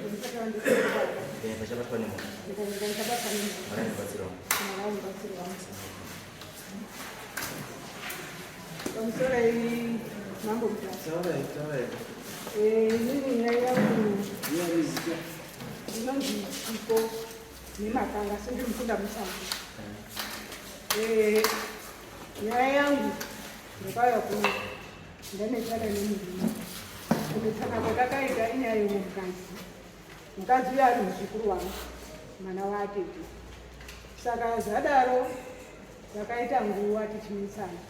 Pachabatwa nemunhu. Mwari andibatsirawo. Pamusoro iyi mambo Mutasa. Inini nyaya yangu inonzi Chipo nemakanga asi ndiri mukunda musango. Nyaya yangu ndakauya kuno ndanetsana nemurume. Kunetsana kwatakaita inyaya yeumwe mukadzi. Mukadzi uyo ari muzukuru wangu, mwana waatete. Saka zvadaro takaita nguva tichinetsana.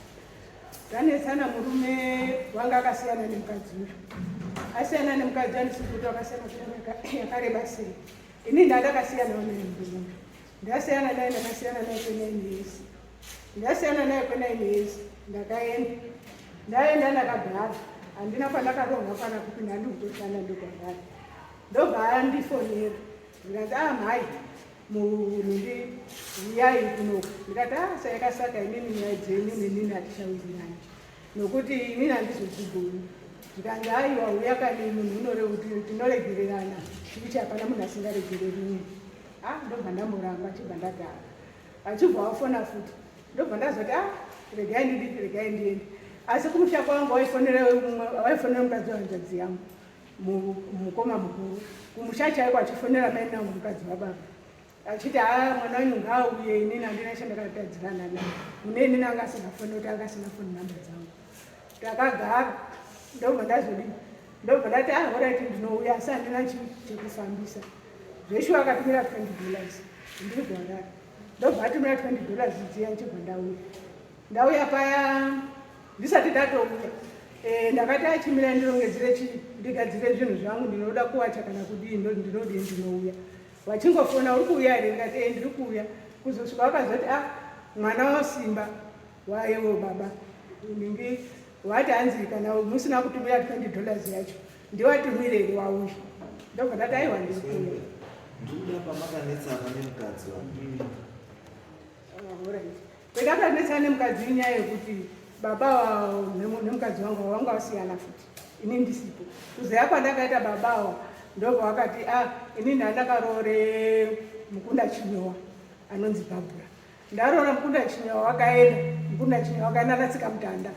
Tanetsana murume wanga akasiyana nemukadzi uyu. Asiyana nemukadzi andisi kuti akasiyana kwenguva yakareba sei. Ini ndandakasiyanawo naye murume uyu. Ndasiyana naye ndakasiyana naye kwenine years. Ndasiyana naye kwenine years ndakaenda. Ndaenda ndakagara. Handina kwandakarohwa kana kupi ndandikutoshanda ndokwandari. Ndobva andifonera. Ndikati ah mhai munhu uyai kunoku. Ndikati ah sayakasaka inini nyaya dzenyu nenini hatichawirirani. Nokuti inini handizodzigoni. Zvikanzi aiwa uya kani munhu unoreuti tinoregererana. Chikuti hapana munhu asingaregereri munhu. Ah ndobva ndamboramba chibva ndagara. Achibva wafona futi. Ndobva ndazoti ah regai ndidiki regai ndiende. Asi kumusha kwangu waifonera waifonera mukadzi wehanzvadzi yangu. Mukoma mukuru kumusha chaiko achifonera mai nangu mukadzi wababa achiti haa mwana wenyu ngaauye inini handina chandakatadzirana naye mune inini anga asina foni kuti anga asina foni namba dzangu takagara ndobva ndazodii ndobva ndati ah horaiti ndinouya asi handina chekufambisa zveshuwa akatumira $20 ndiri kuharare ndobva atumira $20 dziya ndichibva ndauya ndauya paya ndisati ndatouya eh, ndakati achimira ndirongedzere chii ndigadzire zvinhu zvangu ndinoda kuwacha kana kudii ndinodii ndinouya vachingofona uri kuuya here ndikati e ndiri kuuya kuzosvika vakazoti ah mwana wasimba wayewo baba ningi wati hanzi kana musina kutumira $20 yacho ndiwatumire here wauya ndobva ndati aiwa ndiri kuuya. Ndikuda pamakanetsana nemukadzi wangu. Ndakakanetsana nemukadzi inyaya yekuti baba nemukadzi wangu wanga wasiyana futi ini ndisipo. Kuzeya kwandakaita baba awa ndobva wakati ah ini ndandakaroore mukunda Chinyowa anonzi Bhabhura. Ndaroora mukunda Chinyowa wakaenda mukunda Chinyowa wakaenda natsika mutanda.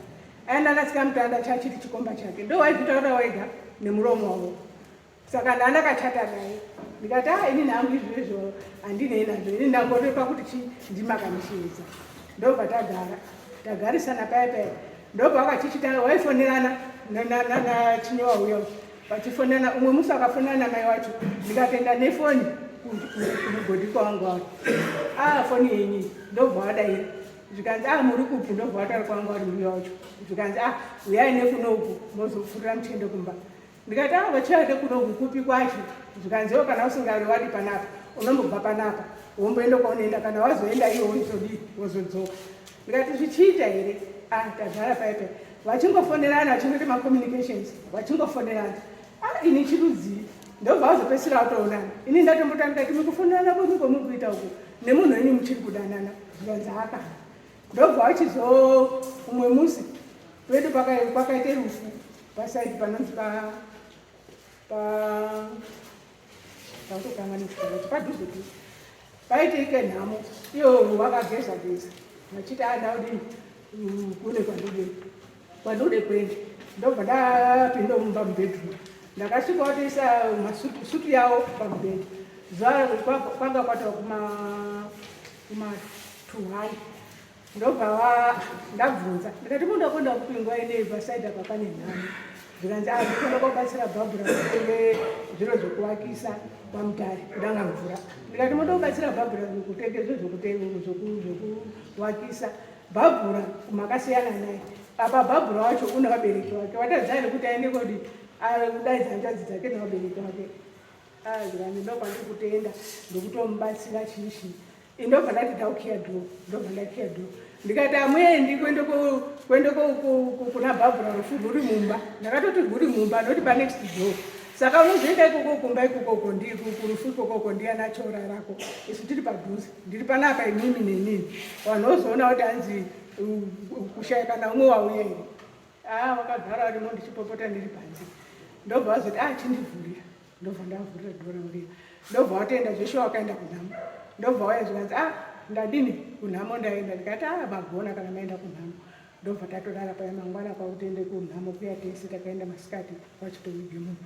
Aenda natsika mutanda chachiri chikomba chake ndo waizvitaura wega nemuromo wavo. Saka ndandakachata naye ndikati ah ini hangu izvozvo handinei nazvo ini ndangotopa kuti chi ndimakandishiedza ndobva tagara tagarisana paya paya ndobva wakachichita waifonerana nachinyowa uya vachifonerana umwe musi akafonerana namai wacho ndikatoenda nefoni kumugodhi kwawangu wavo ah foni yenyu ndobva wadaira zvikanzi ah muri kupi ndobva wataura kwangu wari uya wacho zvikanzi ah uyai nekunoku mozopfurira muchiende kumba Ndikati ah vachiade kuno kupi kwacho zvikanzi iwe kana usingari wadi panapa unombobva panapa womboenda kwaunoenda kana wazoenda iwe wozodii wozodzoka ndikati zvichiita here ah tagara paipa vachingofonerana vachingoita macommunications vachingofonerana ah ini chirudzii ndobva wazopedzisira watoonana ini ndatombota ndikati mukufonerana kwenyu kwamuri kuita uku nemunhu wenyu muchiri kudanana zvikanzi haka ndobva wachizo umwe musi pedu kwakaite rufu pasaidi panonzi pa pa takutokanganiswa padhuze tu paitike nhamo iyo wakageza geza vachiti anda kudini kune kwandode kwandode kuenda ndobva ndapinda mumba mubedroom ndakasvika watoisa masutu sutu yawo pamubhedha zuva kwanga kwatova kuma kuma 200 Ndobva ndabvunza ndikati munoda kuenda kupi nguva inei pasaidi apa pane nhamo zvikanzi ah ndikuenda kobatsira bhabhura kutenge zviro zvekuvakisa kwamutare kudanga mvura ndikati moda kubatsira bhabhura kutenge zviro zvekuvakisa bhabhura makasiyana naye apa bhabhura wacho une vabereki vake watadza here kuti aende kodi kudaidza hanzvadzi dzake nevabereki vake ah, zvikanzi ndokwandiri kutoenda ndokutomubatsira chii chii Ndobva ndati ndaukiya door, ndobva ndakiya door. Ndikati amuendi kuende kuende kuna Barbara rufu rwuri mumba. Ndakatoti rwuri mumba noti pa next door. Saka unozoenda ikoko kumba ikoko uko ndi kurufu ikoko uko ndiye anachora rako. Isu tiri padhuze. Ndiri panapa imimi nenini. Vanhu vozoona kuti hanzi kushaya kana umwe wauya here. Ah wakagara arimo ndichipopota ndiri panze. Ndobva vazoti ah chindivhurira. Ndobva ndavhurira dhoo rangu riya, ndobva watoenda zveshe, wakaenda kunhamo. Ndobva wauya zvikanzi, "A, ndadini kunhamo, ndaenda." Ndikati, "A, magona kana maenda kunhamo." Ndobva tatorara paya. Mangwana kwakutoende kunhamo kuya tese takaenda masikati, kwachitowige munhu.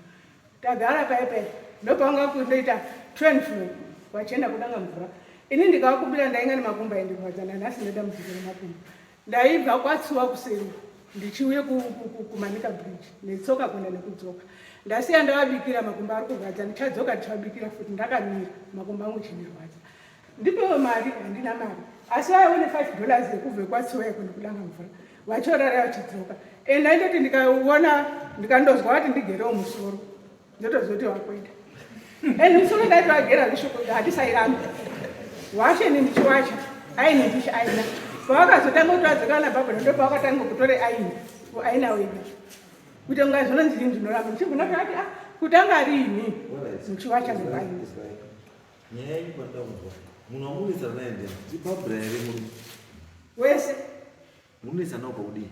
Tagara paya paya, ndopanga kundoita train flow, vachienda kudanga mvura. Ini ndikavakumbira, ndainga nemakumba aindirwadza. Nanhasi ndodambudziko remakumba. Ndaibva kwatsuwa kuseri ndichiuye kuManica Bridge netsoka kuenda nekudzoka. Ndasiya ndavabikira, makumba ari kurwadza, ndichadzoka ndichavabikira futi. Ndakamira, makumba angu chindirwadza. Ndipewo mari, handina mari. Asi vaione $5 yekubve kwatsuwa yekuenda kudanga mvura, vachorara vachidzoka. And ndaindoti ndikaona, ndikandozwa kuti ndigerewo musoro, ndotozoti wakuenda. And musoro ndaiti vagera zvishoko, hatisairamba washeni, ndichiwacha aini, ndichiaina. Pavakazotanga kuti vadzoka nabhabhura, ndo pavakatanga kutore aini, kuaina wega, kuti unga zvinonzi zvinhu zvinoramba. Ndichibvuna kuti ah, kutanga riini muchiwacha nekuaina? Nyaya yenyu pandida kunzwa, munhu wamunoisana naye ndiani? Ndibhabhura here murume? Wese. Munoisana nawo pakudii?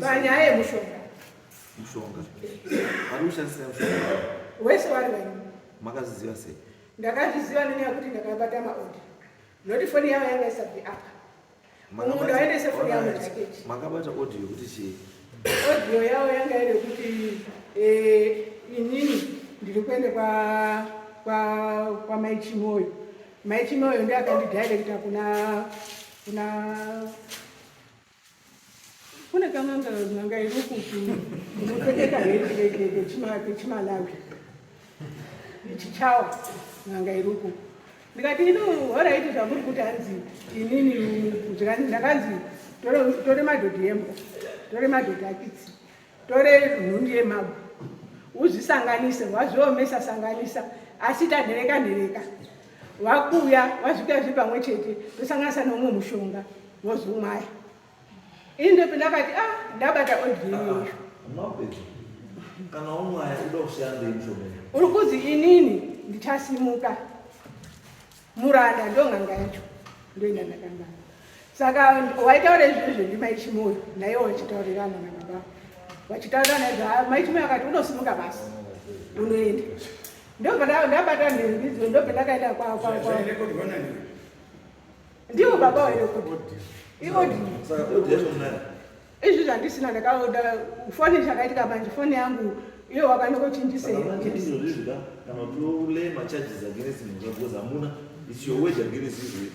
Panyaya yemushonga. Mushonga vari kushandisa mushonga? Wese wari vaini. Makazviziva sei? Ndakazviziva nenyaya yekuti ndakabata maaudio, noti foni yavo yanga isabvi apa. Mumwe munhu aendese foni yavo mujaketi. Makabata audio yekuti chii? Audio yavo yanga iri yekuti inini ndiri kuende kwa Mai Chimoyo. Mai Chimoyo ndiye akandidirecta kuna kune kan'anga, n'anga iruku kunopfekeka kechimalawi ichichawa, n'anga iruku. Ndikati, "Ino alright, zvamuri kuti hanzi inini ndakanzi tore madhodhi embwa, tore madhodhi akitsi, tore nhundi yemabwe, uzvisanganise, wazviomesa, sanganisa, asi tanhereka nhereka, wakuya wazvikuya zviri pamwe chete, tosanganisa neumwe mushonga, wozomwaya." Ini ndope ndakati, "Ah, ndabata audio iyoyo." Mapedza kana umwaya uda kushandei mushonga? Uri kuzi inini ndichasimuka muranda, ndo n'anga yacho ndoenda ndakangana. Saka waitaura izvozvo ndiMai Chimoyo, naiwo vachitaurirana nababa, vachitaurirana izvo. Mai Chimoyo akati unosimuka basi, unoenda. Ndobva ndabata nhembidzo, ndobva ndakaenda kwa Zvairekodwa nani? Ndiwo baba wairekodha iaudio. Saka audio yacho munayo? Izvi zvandisina, ndakaoda foni. Chakaitika manje, foni yangu iyo wakanokochinjise. Saka manje ndizvo zvizvi ka, kana kuti ulay macharges against munhu, because hamuna, it's your word against his word.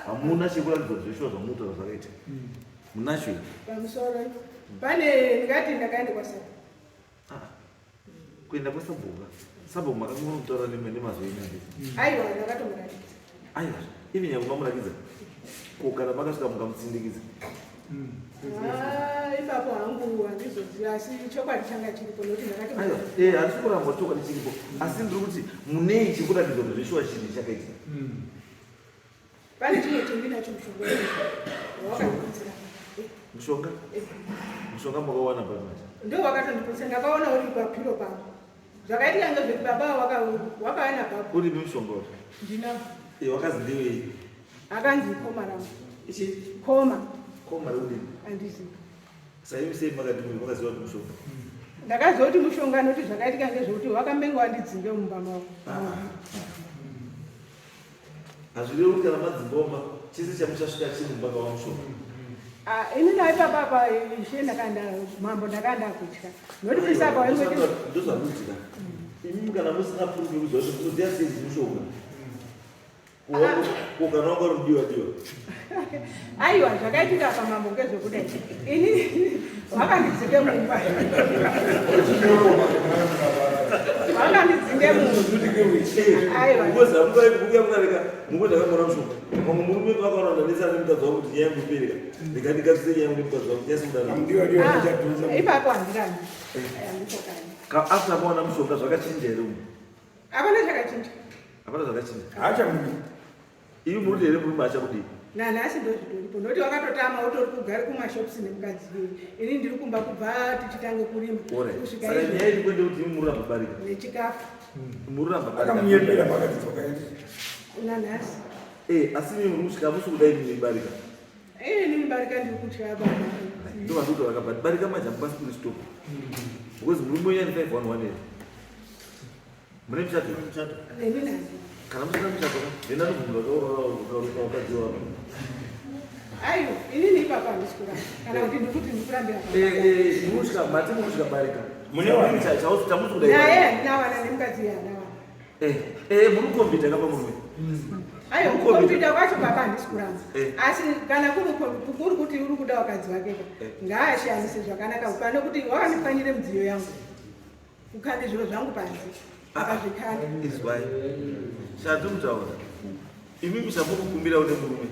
Hamuna chekuratidza kuti zveshuwa zvamunotaura zvakaita munacho here? Pamusoro pane, ndingati ndakaenda kwasabhuku. Ah, kuenda kwasabhuku, sabhuku makangona kutaura nemazwi enyu handiti? Aiwa, ndakatomuratidza. Aiwa, even nyangwe mamurakidza ko, kana makasvika mukamutsindikidza? Ah, ipapo hangu handizoziva, asi chokwadi changa chiripo nokuti Aiwa. ndakatomuratidza. Handisi kuramba chokwadi chiripo, asi ndiri kuti munei chekuratidza kuti zveshuwa chinhu chakaitika? Pane chimwe chendinacho, mushonga wakandibatsira. Mushonga? Mushonga makawana papi manje? Ndo wakatondiputsa, ndakaona uri papiro pangu. Zvakaitika ngezvekuti baba wakauya nababa. Uripi mushonga wacho? Ndinavo. Wakazi ndiwei? Akanzi koma rangu. Ichi? Koma. Koma rekudini? Handizivi. Saimi sei makati makaziva kuti mushonga? Ndakaziva kuti mushonga nokuti zvakaitika ngezvekuti wakambenga wandidzinge mumba mavo. Hazvirevi kuti kana madzingoma chese chamuchasvika chiri mumba mava mushonga. Ah, ini naye papapa, ishe, ndakanda mambo, ndakanda kutya nokuti pisapa waingoti Ndozvakuitika, imi kana musina proof yekuziva kuti munoziva sei kuti mushonga, ko kana wanga uri mudiwa diwa? Aiwa, zvakaitika pamambo ngezvekudai, ini wakandidzinge mumba, wakandidzinge mumba. Aiwa. Because hamungaikuya munareka mungu ndakamona mushonga. Mamwe murume vakaona ndanetsana nemukadzi wangu kuti nyaya yangu ipereka, ndikandikasise nyaya yangu nemukadzi wangu nyasi. Amudiwa diwa. Ah, achadhonza. Ipapo handirani, handipokani. After maona mushonga zvakachinja here umu? Hapana chakachinja. Hapana zvakachinja? Haachamudi. Ivi muri here, murume achakudii? Nanhasi ndo zvitoripo, nokuti wakatotama, utori kugara kumashops nemukadzi iyoyi. Ini ndiri kumba kubva tichitange kurima kusvika Saka izvo. nyaya iri kuende kuti imi mururamba barika? Nechikafu. Mururamba barika? Akamunyepera pakatidzoka. Nanhasi. Asi imi muri kusvika musi kudai mimi barika? Ini barika ndiri kutya baba. Ndo vandikutaura ka, but barika manje hamukwanisi kuri stop because murume wenyu ane 511 here? Mune muchato? Ini nani? Kana musina muchato ka, enda ndobvunza kaurora ukadzi wako. Aiwa, inini ipapa handisi kuramba. Kana kuti ndikuti ndikurambira. Eh, eh, musvika mati mukusvika barika. Mune wani? Chausi chamusi kudai. Naye handina wana nemukadzi uyu handina wana. Eh, eh, muri kukombita kapa murume. Aiwa, kukombita kwacho baba handisi kuramba. Eh. Asi kana kuri kuti uri kuda wakadzi wake ka, Eh. ngaashandise zvakanaka pane kuti wakandipwanyire midziyo yangu. Ukande zviro zvangu panze. Akazvikanda. Izwai. Chandikutaura. Imi chamukukumbira une murume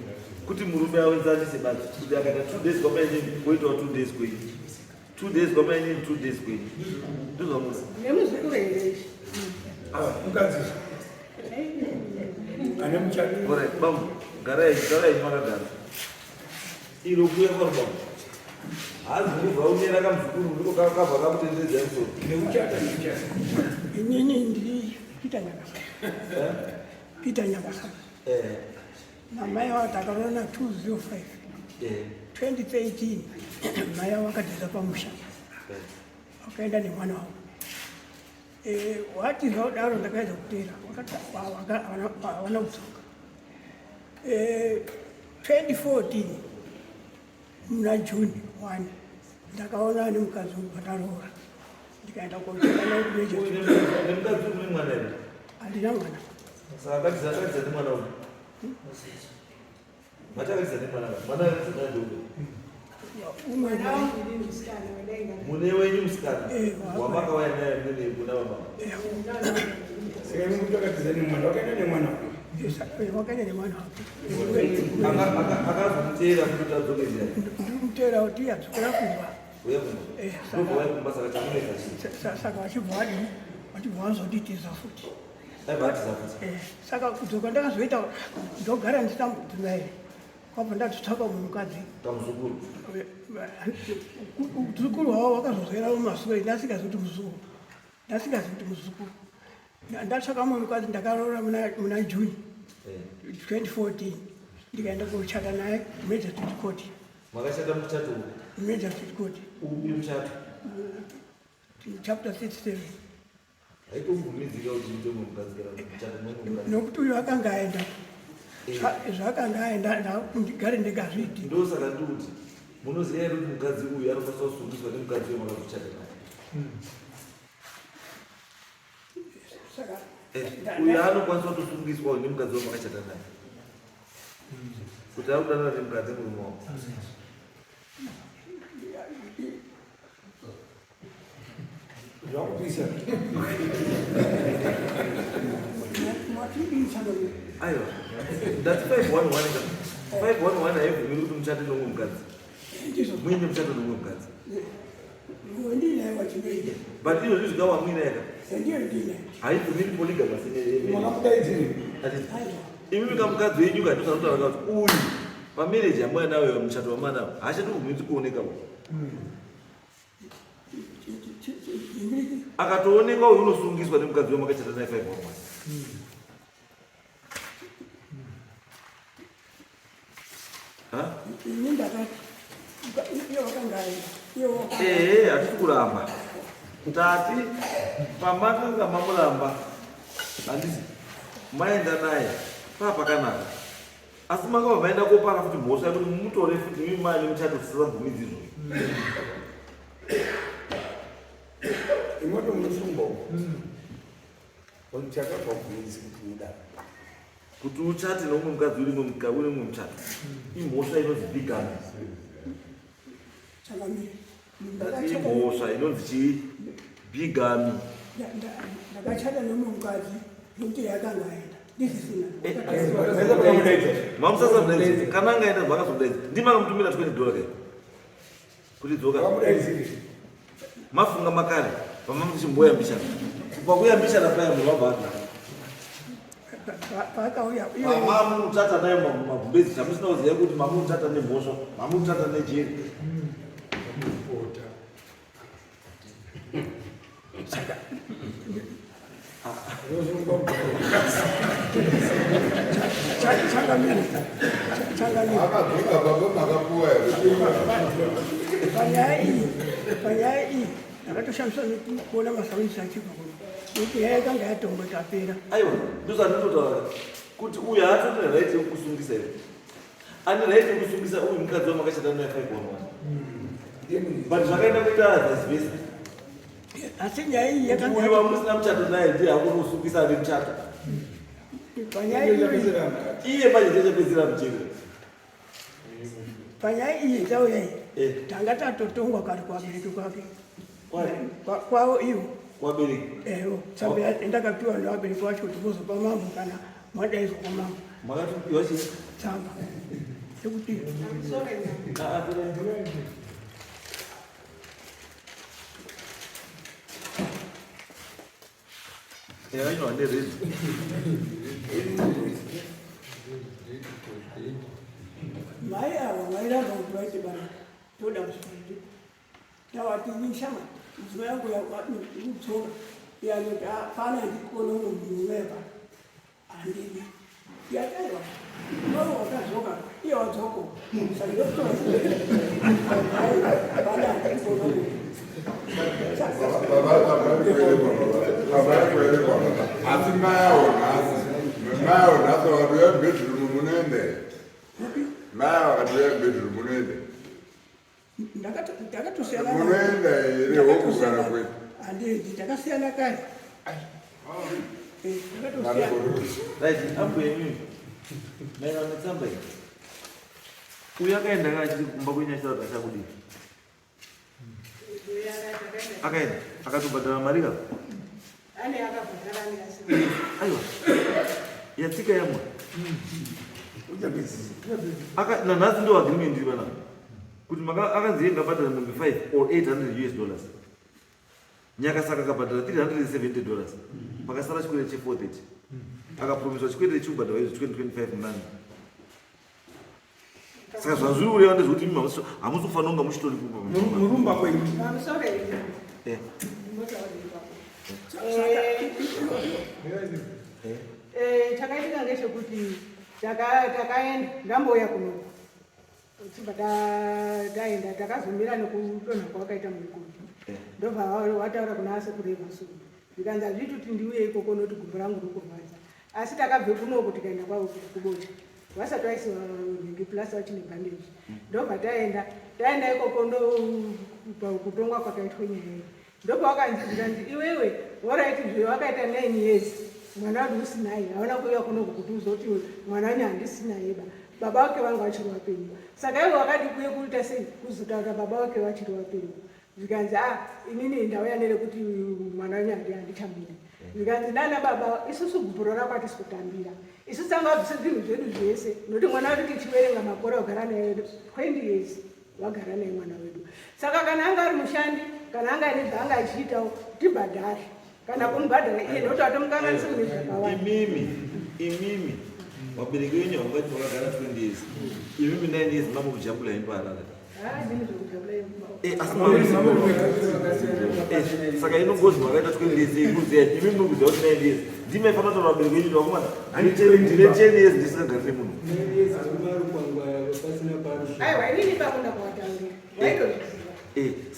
kuti murume awenzanise badzi kuti akaita 2 days kwamainini koitawo 2 days kwenyu. 2 days kwamainini 2 days kwenyu. Ndozvamuda. Nemuzukuru here izvi? Mukadzi ane muchato. Alright, bambo, garai, garai makagara. Iro kuya kwaro bambo. Hazi kubva unera kamuzukuru ndiko kakabva kakutenderedza musoro. Neuchata neuchata. Inini ndiri Peter Nyakasaka. Peter Nyakasaka. Eh, Namai vavo takaroorana 205. eh, 2013 mai vavo vakatiza pamusha. eh. Vakaenda nemwana wavo. Eh, watiza kudaro ndakaedza kuteera. Vakati havana kudzoka. Eh, 2014 muna June 1 ndakaona nemukadzi wangu pandaroora. Ndikaenda kocheka naye kumeja. Nemukadzi une mwana here? Handina mwana. Saka akatiza akatiza nemwana uyu. Mati akatiza nemwana uyu. Mwana akatiza ndio. Umwe Mwana wangu ndini musikana wadainga. Mune wenyu musikana. Eh, Wamakauya naye mune kuna baba. Saka imi kuti akatiza nemwana, wakaenda nemwana. Wakaenda nemwana wake. Akazomuteera kuti adzoke ziyani. Ndirimuteera kuti adzokera kumba. Uya kumba. Eh, Ndobva waya kumba saka chamunetsa chii? Saka vachibva vadini, vachibva vazonditiza futi. Aibva atiza futi. Eh, saka kudzoka ndakazoita ndogara ndisina mudzimai kwabva ndatotsvaka umwe mukadzi. Kamuzukuru. Muzukuru wavo wakazozwera mumasure, ndasingazi kuti muzukuru, ndasingazi kuti muzukuru. Ndatsvaka umwe mukadzi ndakaroora muna June Eh. 2014 ndikaenda kochata naye magistrate court. Makachata muchato upi? Magistrate court. Upi muchato? Chapter 37. Haitobvumidzika kuti muite mumwe mukadzi kana kuti muchato mumwe mukadzi. Nokuti uyu akanga aenda, zvaakanga aenda ndigare ndingazviiti. Ndosaka ndikuti munoziva here kuti mukadzi uyu anofanira kusungiswa nemukadzi uyu makazochata naye. Saka Eh, uyu anokwanisa kutosungiswa nemukadzi wamakachata naye. Kuti ari kudanana nemukadzi murume wako. Zvakupisa. Matibisa. Aiwa, ndati 511 ka. 511 haibvumiri kuti muchate nomumwe mukadzi. Ndizvo. Muine muchato nomumwe mukadzi. Ndinaye wachinoita. But izvozvi zvikawa muinaye ka. Ndiyo ndinaye. Haibvumiri polygamous Makamudaidziri. Imi kamukadzi wenyu ka ndozvanotaura kuti uyu pamarriage yamuinayo muchato wamanawo haachatobvumidzi kuoneka uyu. Akatoonekwa uyu unosungiswa nemukadzi wamakachata naye 511. Ha? Ini ndakati iye wakanga aenda, iye wakanga Ehe, hatisi kuramba. Tati pamakanga mamuramba handisi maenda naye paa pakanaka, asi makabva maenda kopara futi mhosva yekuti mumutore futi imi mane muchato zvisisabvumidzi izvozvo. Imoto munosungwa uko. Chakabva kubvumidzi kuti mudaro. Kuti uchate neumwe mukadzi uri mumwe muchato imhosva inonzi bigamy. Chakamire. Ndati imhosva inonzi chii? Bigamy. Ndakachata nemumwe mukadzi nokuti yakanga aenda ndisisina. Makamudaidza. Mamusasa kana angaenda zvakazomudaidza ndimakamutumira 20 dollar kai kuti dzoka. Makamudaidziri. Mafunga makare pamamuchimboyambishana pakuyambishana paya munhu wabva ati Paakauya iye mamutata nayo magumbezi chamusina kuziva kuti mamutata nemhosva mamutata nejeri. Ota. Unosungwa Changamire, changamire. Akadzoka baba makapuwa here? Panyaya iyi ndakatoshamisa kuona masaunisi achibva kuno. Kuti yakanga yatongwa ikapera. Aiwa, ndozvandinotaura kuti uyu haatoti right yekusungisa here. Ane right yekusungisa uyu mukadzi wamakachata naye 511. But zvakaenda kuita vice versa. Asi nyaya iyi yakanga Uyu wamusina muchato naye ndiye hakuna kusungisa ane muchato. Panyaya iyoyi Iye manje ndiye achapedzera mujeri. Panyaya iyi tauya iyi. Eh. Tanga tatotongwa kare kuvabereki kwake. Kwai? Kwavo ivo. Kuvabereki? Evo. Tsamba yandakapiwa nevabereki vacho kuti vozopa mambo kana madaidzwa kwamambo. Makatopiwa chii? Tsamba. Yekuti Yakanyorwa nered. Mai ava vairamba kuti vaite bana toda kuzvii tawati nishama mudzimai yangu yakudzoka iyanoti pana ndikona uno murume pa handidi yataiwa iwe wakadzoka iye wadzoko saka ndokutora pana handikona uno. Asi mai avo nhasi, mai avo nhasi vakatouya mubedroom munoenda here? Mai avo vakatouya mubedroom munoenda? Ndakatosiyana. Munoenda here wokugara kwedu? Handidi, takasiyana kare. Ndakatosiyana. Right, ambuya imimi. Maererano netsamba iyi. Uyu akaenda ka achiri kumba kwenyu achitaura kuti achakudii? Akaenda akatobhadhara mari ka? Ane akabhadhara ane asi. Aiwa. Yatsika yamwa. Aka nanhasi ndo agreement iri panapa. Kuti maka akanzi iye ngabhadhare mombe 5 or 800 US dollars. Nyakasaka akabhadhara 370 dollars. Pakasara chikwereti che 430. Akapromiswa chikwereti chekubhadhara izvo 2025 munani. Saka zvazviri kureva ndezvekuti imi hamusi kufanira kunga muchitori kumba. Murumba kwenyu. Pamusoro here? Eh. Eh, chakaitika ngechekuti takaenda ndambouya kuno tibva taenda takazomira nekudonha kwakaita mugodhi ndobva wataura kuna asekuru emasuru zvikanzi hazviiti kuti ndiuye ikoko noti gumbo rangu riri kurwadza asi takabve kunoku tikaenda kwavo kubocha vasati vaisiwa nhingi plus vachine bandage ndobva taenda taenda ikoko ndo kutongwa kwakaitwa nyaya iyi ndopawakanzi zvikanzi iwewe horaiti zve wakaita 9 years mwana wedu usinaye hauna kuuya kunoku kuti uzoti mwana wenyu handisinaye ba baba vake vanga vachiri vapenyu saka iwe wakadi kuye kuita sei kuzotaura baba vake vachiri vapenyu zvikanzi a inini ndauya nerekuti mwana wenyu handichamudi zvikanzi nana baba isusu gupuro rako hatisi kutambira isu tanga vabvise zvinhu zvedu zvese nokuti mwana wedu tichiverenga makore wagara naye 20 years wagara naye mwana wedu saka kana anga ari mushandi kana anga ane zvaanga achiitawo tibhadhare kana kumubhadhara iye nokuti atomukanganisa mune zvakawanda. Imimi, imimi vabereki venyu havangati vakagara 20 years imimi 9 years mamukujambula imba Harare. Ah, ndini zvekujambula imba. Asi saka inongozi makaita 20 years yekuziya imi munokuziva kuti 9 years ndimi maifanira kutaura vabereki venyu vakomana ndine 10 years ndisingagarire munhu. Aiwa, inini ipapo ndakavataurira waitozviziva.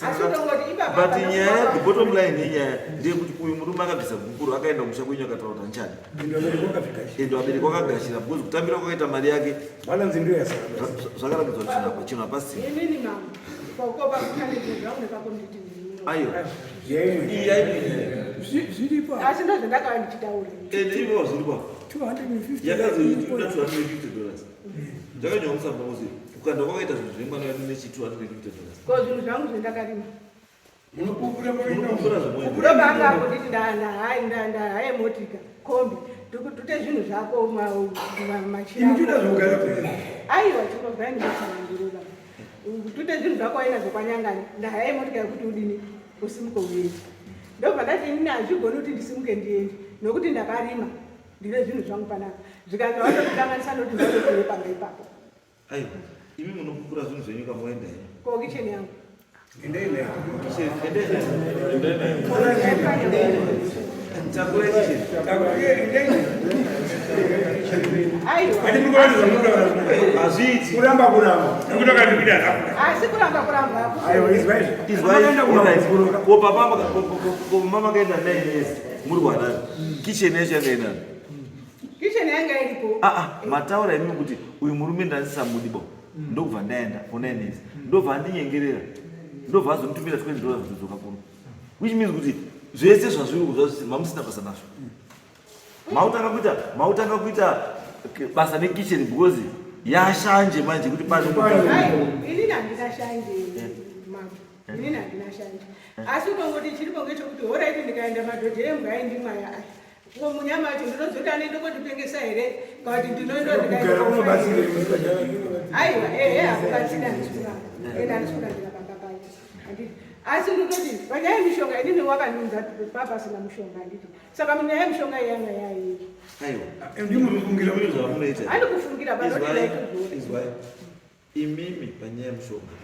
Asi utongoti ipapa But hapana nyaya, the kuva- bottom line yenyaya ndeyekuti uyu murume akabvisa gupuro akaenda kumusha kwenyu akataura kuti handichadi. Ende vabereki vakagashira because kutambira kwakaita mari yake Balance ndiyo yasara. Zvakaratidzwa kuti chinhu hapasina. Inini mama, kokoba kutanidze zvangu nepakomiti ndini. Aiwa. Yaimwe. Iyi yaimwe nyaya. Zviripo. Asi ndozvandakava ndichitaura. Ende ivo zviripo. 250. Yakanzi inoda 250 dollars. Zvakanyorwa mutsamba kuti kukanda kwakaita zvinhu zvemwana wedu nechi 250 dollars. Ko zvinhu zvangu zvendakarima. Munopupura moenda. Munopupura zvemoenda. Ndobva anga kunditi ndahaye motika kombi tute zvinhu zvako machira. Imi toda zvekugara kwenyu. Aiwa chinobva ndinosanangirira. Tute zvinhu zvako wainazvo kwanyangani ndahaye motika yekuti udini usimuke uende. Ndobva ndati inini hazvigoni kuti ndisimuke ndiende nokuti ndakarima ndine zvinhu zvangu panapa. Zvikanzi watokukanganisa nokuti ndatokuye pamba ipapo. Aiwa, imi munopupura zvinhu zvenyu kamoenda henyu. Ko kitchen yangu. Endai nayo. Kitchen, endai nayo. Endai nayo. Takura kitchen. Takura, endai nayo. Aiwa. Ati muri kuratidza munotaura zvino. Hazviiti. Kuramba kuramba. Nekuti wakandipinda zvako. Asi kuramba kuramba hakusi. Aiwa, izwai izvi. Izwai, Makaenda alright. kumagupuro. Ko papa ko mama kaenda 9 years. Muri kuHarare. Kitchen yacho yanga inani? Kitchen yanga iripo. Ah ah, mataura imimi kuti uyu murume ndandisamudi bo. Ndokubva ndaenda for 9 years. Ndobva andinyengerera. Ndobva azonditumira $20 kudzoka kuno. Which means kuti zvese zvazviri kuzva mamusina basa nazvo. Mautanga kuita basa nekitchen because yashanje manje kuti pano. Inini handina shanje mambo. Inini handina shanje. Asi kungoti chiripo ngechekuti horaiti ndikaenda madhodha embwa aindimwaya aya. Ko munyama wacho ndinozoti anoenda kondipengesa here kana kuti ndinoenda Kugara kunobatsira. Aiwa, ehe, hakubatsira, handisi kuramba. Ende handisi kurambira pamba pacho. Handiti. Asi ndinoti panyaya yemishonga inini wakandiunza papasina mushonga handiti. Saka munyaya yemishonga iyanga yaii. Aiwa. Ndimunofungira Zvimwe zvamunoita. Handi kufungira Izwai, panoti izwai. Imimi panyaya yemushonga.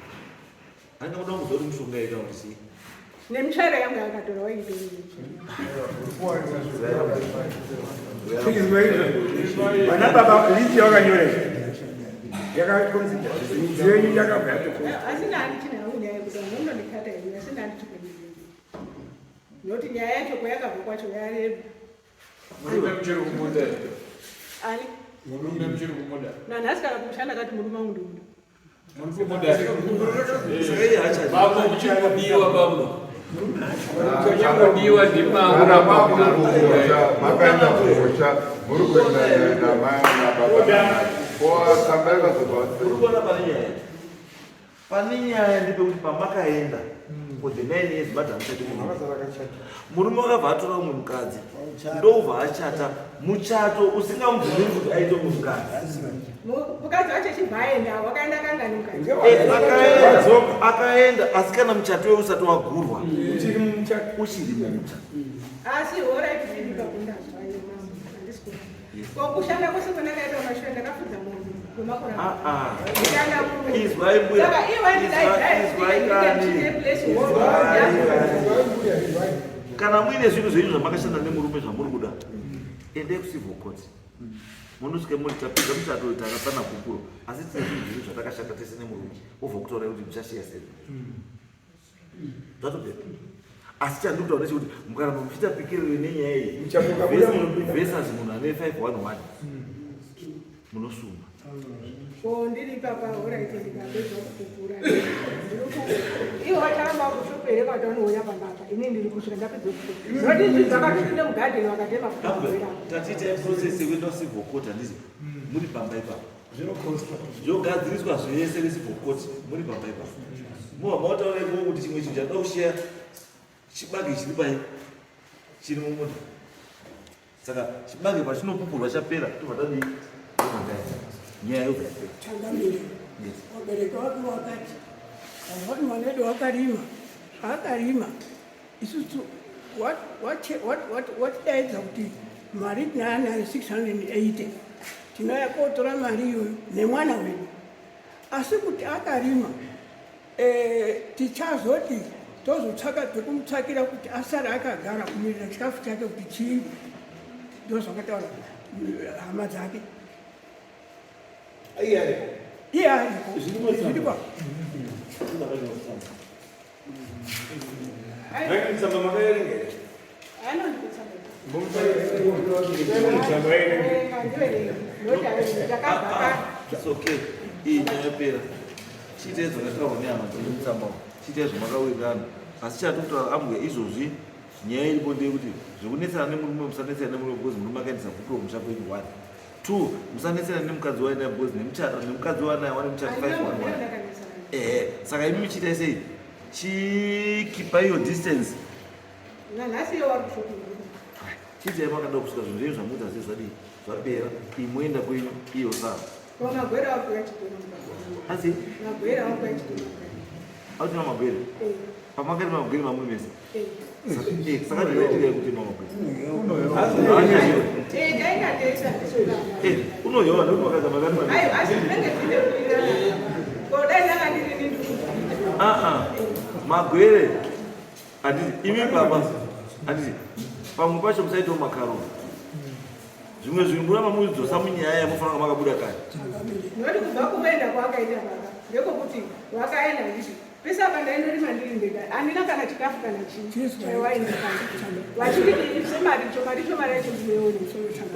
Handina kuda kuziva kuti mushonga here kana kuti chii. Nemitsvairo yangu yakatora waiitori. Vana baba list yakanyora yakakonzida midziyo yenyu yakabva yatokosha. Asi ndandichina hangu nyaya yekuti munondikata henyu asi ndandichikwenyu. Nokuti nyaya yacho kwayakabva kwacho yareba. Murume muchiri kumuda here? Ani? Murume muchiri kumuda? Nanhasi kana kumushanda kati murume wangu ndomuda. Muri kumuda? Saka iye haachadi. Bambo muchiri kudiwa bambo. Muchiri kudiwa Kana ndimanguramba makumusha, makaenda kumusha, muri kuenda namai nababa. Ko tsamba yakazobva Uri kuona pane nyaya. Pane nyaya ndepekuti pamakaenda for the 9 years but hamuchati murume. Murume wakabva atora umwe mukadzi ndobva achata muchato usingamubvumiri kuti aite umwe mukadzi. Mukadzi wacho chibva aenda wakaenda kangani mukadzi? Akaenda asi kana muchato iwe usati wagurwa Uchiri mumuchato. Uchiri mumuchato. Asi horaiti tiri pakundazwa mama handisi kuda. Ko kushanda kwese kwandakaita kumashure ndakafudza mombe kwemakore Ah, ah. Ndikaenda kuno. Izwai mbuya. Saka iye waindidai Izwai kani. Izwai. Kana muine zvinhu zvenyu zvamakashanda nemurume zvamuri kuda, endai kucivil court. Munosvika muri tapedza muchato takapana gupuro, asi tine zvinhu zvenyu zvatakashanda tese nemurume, wobva kutaura kuti muchashiya sei. Zvatopera. Asi chandiri kutaura ndechekuti mukaramba muchiita pikiriro nenyaya iyi Muchamuka buda munopinda. versus munhu ane 511 munosungwa. Ko ndiri ipapa horaiti ndikapedza kupupura. Iwo vacharamba kushopo here kana vanouya pamba apa ini ndiri kusvika ndapedza kupupura. Zoti izvi zvakatopinda mugadheni vakatema Ambuya, kupupura. tatiita process yekuenda kucivil court handiti muri pamba ipapo. Zvinokosta. Zvogadziriswa zvese necivil court muri pamba ipapo. Mobva mautaura ikoko kuti chimwe chinhu chatoda kushiya chibage chiri pai chiri mumunda. Saka chibage pachinopupurwa chapera tobva tadii? Tobva taenda. Nyaya yobva yapera. Changamire. Yes. Vabereki vake vakati vati mwana wedu wakarima zvaakarima isusu watidaidza kuti mari tinaanayo 680 tinouya kotora mari iyoyo nemwana wedu asi kuti akarima tichazoti tozotsvaka pekumutsvakira kuti asare akagara kumirira chikafu chake kuti chiive. Ndo zvakataura hama dzake. Iye aripo. Iye aripo. Zviripo. Tsamba makaerenga here? Tsamba ierenge. It's okay. Iyi nyaya yapera. Chiitai zvakataurwa nehama dzenyu mutsamba umu. Chiitai zvamakawirirana. Asi chatiri kutaura ambuya izvozvi nyaya iripo ndeyekuti zvekunetsana nemurume musanetsana nemurume because murume akaendesa gupuro kumusha kwenyu one. Two, musanetsana nemukadzi wainaye because nemuchato nemukadzi waanaye wane muchato 511. Ehe, saka imi muchiitai sei? Chikeepa iyo distance. Nanhasi iye wari kushopo. Chiitai makada kusvika zvinhu zvenyu zvamuita zve zvadii zvapera. Imwe kwenyu iyo sara. Ko magwere wako yachitoro. Asi Magwere wako yachitoro. autina magwere. Pamakati magwere mamuri mese. Eh. Saka ndinoitika kuti mamagwere. Eh, taita tesa. Unoyowa nekuti makaza makati magwere. Ayo, asi tinenge tine kuwirirana. Ko dai ndanga ndiri nini. Ah ah. Magwere. Handiti imi baba. Handiti pamwe pacho musaitawo makaro. Zvimwe zvinhu muramba muidzosa munyaya yamufanira kunge makabuda kare. Noti kubva kuenda kwaakaita baba ndekwokuti wakaenda ndizvo. Pese apa ndaindorima ndiri ndega, handina kana chikafu kana chii chaiwaindipa. Vachinditi semaricho, maricho mari yacho ndinoiona.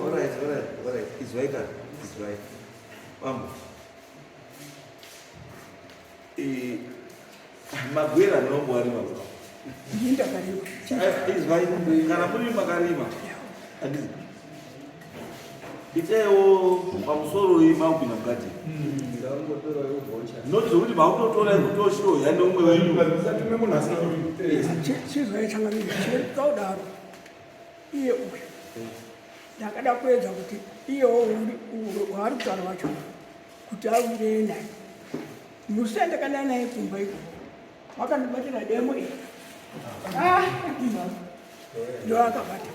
Alright, alright, alright. Izwai kana, izwai. Bambo. Eh, magwera anombo arima baba. Ndini ndakarima. Eh, izwai, kana muri makarima. Handizi. Itaiwo pamusoro iyi makupinda mukati. Not zvekuti makutotora kutoshoya neumwe wenyu. Musatume munhu asina kurima. Chizwai changamire, chekudaro iye uyu ndakada kuedza kuti iyewo waari kutaura wacho kuti awirei naye. Musi andakada naye kumba ikoko wakandibatira demo iri. Ah, ndoakabata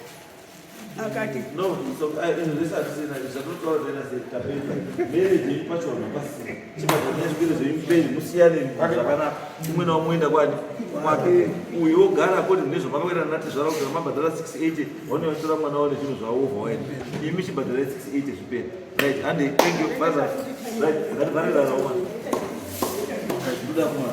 akati No, so zvese hatisina zvatotaura taita sei tapedza marriage yenyu pachivanhu hapasina chibhadhara zvikwere zvenyu mberi musiyane zvakanaka umwe naumwe oenda kwani kwake uyu wogara according nezvamakawirana natezvara kuti mabhadhara 680 vaone vachitora mwana wavo nezvinhu zvavo wobva waenda imi chibhadharai 680 zvipere. Right, hande, thank you, father. Right, ngativharirana umwe. Right, ndoda kumwa.